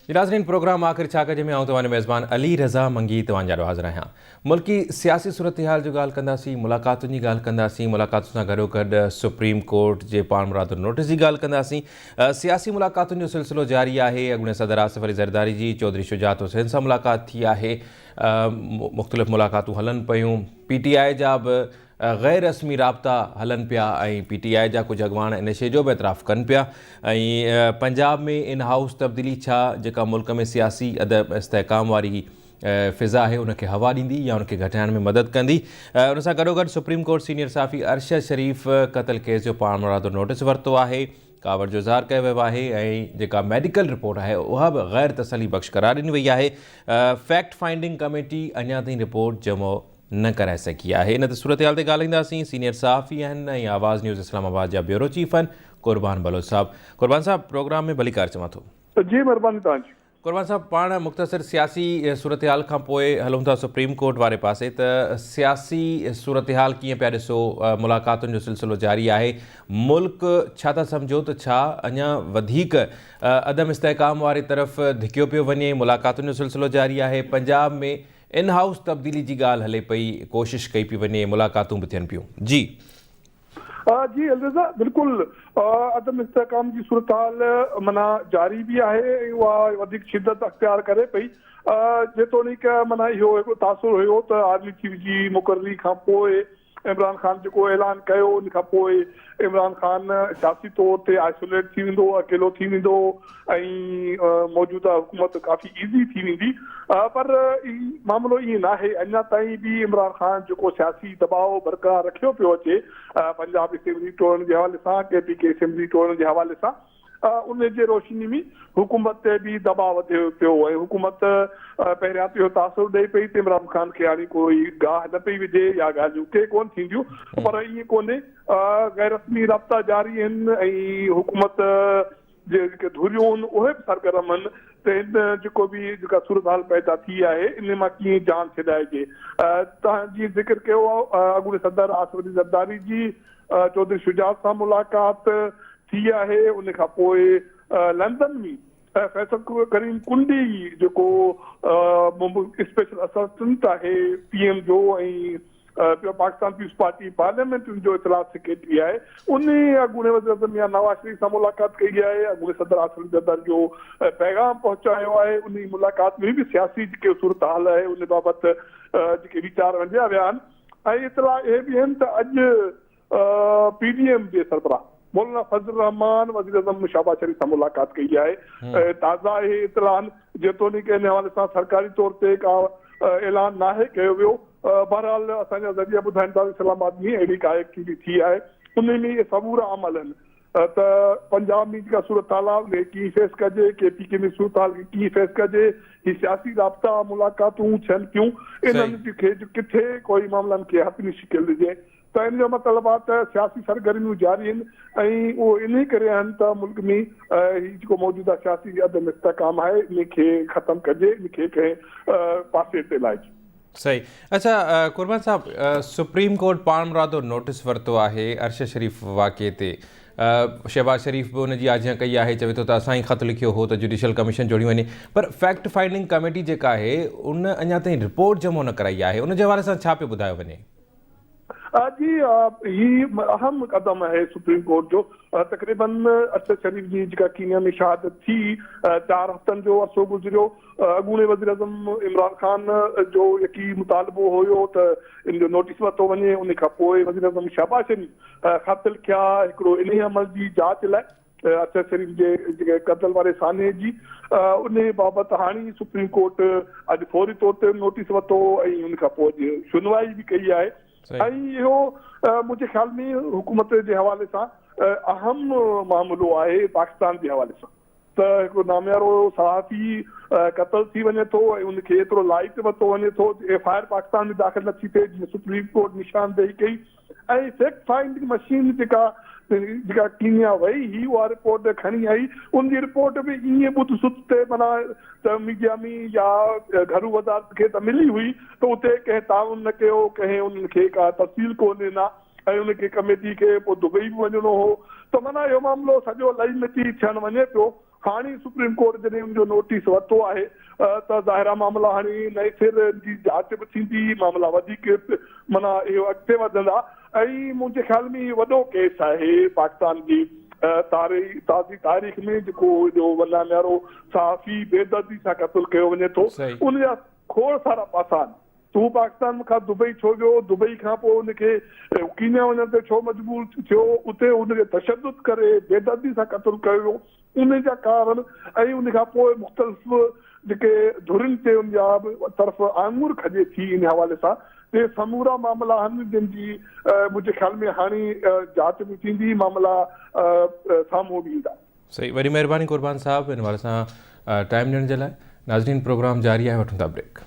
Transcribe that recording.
جي ناظرين پروگرام آخر ڇا ڪجي ۾ آئون توهان جو ميزبان علي رضا منگي توهان جي آڏو حاضر آهيان. ملڪي سياسي صورتحال جو ڳالهه ڪنداسين، ملاقاتن جي ڳالهه ڪنداسين، ملاقاتن سان گڏوگڏ سپريم ڪورٽ جي پاڻمرادو نوٽيس جي ڳالهه ڪنداسين. سياسي ملاقاتن جو سلسلو جاري آهي، اڳوڻي صدر آصف علي زرداري جي چوڌري شجاعت حسين سان ملاقات ٿي آهي، مختلف ملاقاتون هلن پيون، پي ٽي آء جا به غير رسمي رابطا هلن پيا ۽ پي ٽي آء جا ڪجهه اڳواڻ ان شيء جو به اعتراف ڪن پيا ۽ پنجاب ۾ ان هائوس تبديلي ڇا جيڪا ملڪ ۾ سياسي عدم استحڪام واري فضا آهي ان کي هوا ڏيندي يا ان کي گهٽائڻ ۾ مدد ڪندي. ان سان گڏوگڏ سپريم ڪورٽ سينيئر صحافي ارشد شريف قتل ڪيس جو پاڻمرادو نوٽيس ورتو آهي، ڪاوڙ جو اظهار ڪيو ويو آهي ۽ جيڪا ميڊيڪل رپورٽ آهي اها به غير تسلي بخش قرار ڏني وئي آهي، فيڪٽ فائنڊنگ ڪميٽي اڃا تائين رپورٽ جمع نه ڪرائي سگهي آهي. ان صورتحال تي ڳالهائينداسين سينيئر صحافي آهن ۽ آواز نيوز اسلام آباد جا بيورو چيف آهن قربان بلوچ صاحب. قربان صاحب پروگرام ۾ ڀليڪار چوان ٿو. جي مھرباني توھان جي. قربان صاحب پاڻ مختصر سياسي صورتحال کان پوء هلون ٿا سپريم ڪورٽ واري پاسي ته سياسي صورتحال ڪيئن پيا ڏسو ملاقاتن جو سلسلو جاري آهي ملڪ ڇا ٿا سمجهو ته ڇا اڃا وڌيڪ عدم استحڪام واري طرف ڌڪيو پيو وڃي ملاقاتن جو سلسلو جاري آهي پنجاب ۾ ان هائوس تبديلي جي ڳالهه هلي پئي، ڪوشش ڪئي پئي وڃي، ملاقاتون به ٿين پيون. جي. جي عليرضا بلڪل عدم استحڪام جي صورتحال معنيٰ جاري به آهي ۽ اها وڌيڪ شدت اختيار ڪري پئي جيتوڻيڪ معنيٰ اهو هڪ تاثر هيو ته آرمي چيف جي مقرري کان پوء عمران خان جيڪو اعلان ڪيو ان کان پوء عمران خان سياسي طور تي آئسوليٽ ٿي ويندو، اڪيلو ٿي ويندو ۽ موجوده حڪومت ڪافي ايزي ٿي ويندي پر معاملو ائين ناهي اڃا تائين به عمران خان جيڪو سياسي دٻاء برقرار رکيو پيو اچي پنجاب اسيمبلي ٽوڙڻ جي حوالي سان ڪي پي ڪي اسيمبلي ٽوڙڻ جي حوالي سان ان جي روشني ۾ حڪومت تي به دٻاء وڌيو پيو ۽ حڪومت پهريان ته اهو تاثر ڏئي پئي ته عمران خان کي هاڻي ڪوئي گاهه نه پئي وجهي يا ڳالهيون ڪي ڪونه ٿينديون پر ائين ڪونهي غير رسمي رابطا جاري آهن ۽ حڪومت جي جيڪي ڌريون آهن اهي به سرگرم آهن ته هن جيڪو به جيڪا صورتحال پيدا ٿي آهي ان مان ڪيئن جان ڇڏائجي توهان جيئن ذڪر ڪيو اڳوڻي صدر آصف علي زرداري جي چوڌري شجاعت سان ملاقات ٿي آهي ان کان پوء لنڊن ۾ فيصل ڪريم ڪنڊي جيڪو اسپيشل اسسٽنٽ آهي پي ايم جو ۽ پاڪستان پيپلز پارٽي پارليامينٽ جو اطلاعات سيڪريٽري آهي ان اڳوڻي وزيراعظم ميان نواز شريف سان ملاقات ڪئي آهي اڳوڻي صدر آصف علي زرداري جو پيغام پهچايو آهي ان ملاقات ۾ به سياسي جيڪي صورتحال آهي ان بابت جيڪي ويچار ونڊيا ويا آهن ۽ اطلاع اهي به آهن ته اڄ پي ڊي ايم جي سربراهه مولانا فضل الرحمان وزيراعظم شهباز شريف سان ملاقات ڪئي آهي. تازا اهي اطلاع آهن، جيتوڻيڪ ان حوالي سان سرڪاري طور تي ڪا اعلان ناهي ڪيو ويو، بهرحال اسان جا ذريعا ٻڌائين ٿا ته اسلام آباد ۾ اهڙي ڪا ايڪٽيوٽي ٿي آهي، انهي ۾ اهي سمورا عمل آهن ته پنجاب ۾ جيڪا صورتحال آهي ان کي ڪيئن فيس ڪجي، ڪي پي ڪي ۾ صورتحال کي ڪيئن فيس ڪجي، هي سياسي رابطا ملاقاتون ٿين پيون انهن کي ڪٿي ڪوئي معاملن کي حتمي شڪل ڏجي ته ان جو مطلب آهي ته سياسي سرگرميون جاري آهن ۽ اهو انهي ڪري آهن ته ملڪ ۾ هي جيڪو موجوده سياسي عدم استحڪام آهي ان کي ختم ڪجي ان کي ڪنهن پاسي تي لائجي. صحيح اڇا قربان صاحب سپريم ڪورٽ پاڻمرادو نوٽس ورتو آهي ارشد شريف واقعي تي شهباز شريف به ان جي آجيان ڪئي آهي چوي ٿو ته اسان ئي خط لکيو هو ته جڊيشل ڪميشن جوڙي وڃي پر فيڪٽ فائنڊنگ ڪميٽي جيڪا آهي ان اڃا تائين رپورٽ جمع نه ڪرائي آهي ان جي حوالي سان ڇا پيو ٻڌايو وڃي؟ جي هي اهم قدم آهي سپريم ڪورٽ جو تقريبن ارشد شريف جي جيڪا ڪينيا ۾ شهادت ٿي چار هفتن جو عرصو گذريو اڳوڻي وزيراعظم عمران خان جو يڪي مطالبو هيو ته ان جو نوٽيس ورتو وڃي ان کان پوء وزيراعظم شهباز شريف خط لکيا هڪڙو انهي عمل جي جاچ لاء ارشد شريف جي جيڪي قتل واري سانحي جي انهي بابت هاڻي سپريم ڪورٽ اڄ فوري طور تي نوٽيس ورتو ۽ ان کان پوء اڄ شنوائي به ڪئي آهي ۽ اهو منهنجي خيال ۾ حڪومت جي حوالي سان اهم معاملو آهي پاڪستان جي حوالي سان ته هڪڙو ناميارو صحافي قتل ٿي وڃي ٿو ۽ ان کي ايترو لائيٽ ورتو وڃي ٿو ايف I R Pakistan ۾ داخل نٿي ٿئي جيئن سپريم ڪورٽ نشاندهي ڪئي ۽ فيڪٽ فائنڊنگ مشين جيڪا جيڪا ڪينيا وئي هئي اها رپورٽ کڻي آئي ان جي رپورٽ به ائين ٻڌ ست تي معنيٰ ته ميڊيا ۾ يا گهرو وزارت کي ته ملي هئي ته اتي ڪنهن تعاون نه ڪيو ڪنهن انهن کي ڪا تفصيل ڪو ڏنا ۽ ان کي ڪميٽي کي پوء دبئي به وڃڻو هو ته معنيٰ اهو معاملو سڄو لئي مٽي ٿيڻ وڃي پيو. هاڻي سپريم ڪورٽ جڏهن ان جو نوٽيس ورتو آهي ته ظاهر آهي معاملا هاڻي نئين سر ان جي جاچ به ٿيندي، معاملا وڌيڪ معنيٰ اهو اڳتي وڌندا ۽ منهنجي خيال ۾ هي وڏو ڪيس آهي پاڪستان جي تازي تاريخ ۾ جيڪو ايڏو ونانيارو صحافي بيدردي سان قتل ڪيو وڃي ٿو ان جا کوڙ سارا پاسا آهن. هو پاڪستان کان دبئي ڇو ويو، دبئي کان پوء ان کي ڪينيا وڃڻ تي ڇو مجبور ٿيو، اتي ان کي تشدد ڪري بيدردي سان قتل ڪيو ويو، ان جا ڪارڻ ۽ ان کان پوء مختلف جيڪي ڌرين تي ان جا طرف آڱر کڄي ٿي ان حوالي سان اهي سمورا معاملا آهن جن جي منهنجي خيال ۾ هاڻي جاچ به ٿيندي معاملا سامهون به ايندا. صحيح وڏي مهرباني قربان صاحب ان حوالي سان ٽائيم ڏيڻ جي لاء ناظرين پروگرام جاري آهي وٺون ٿا بريڪ.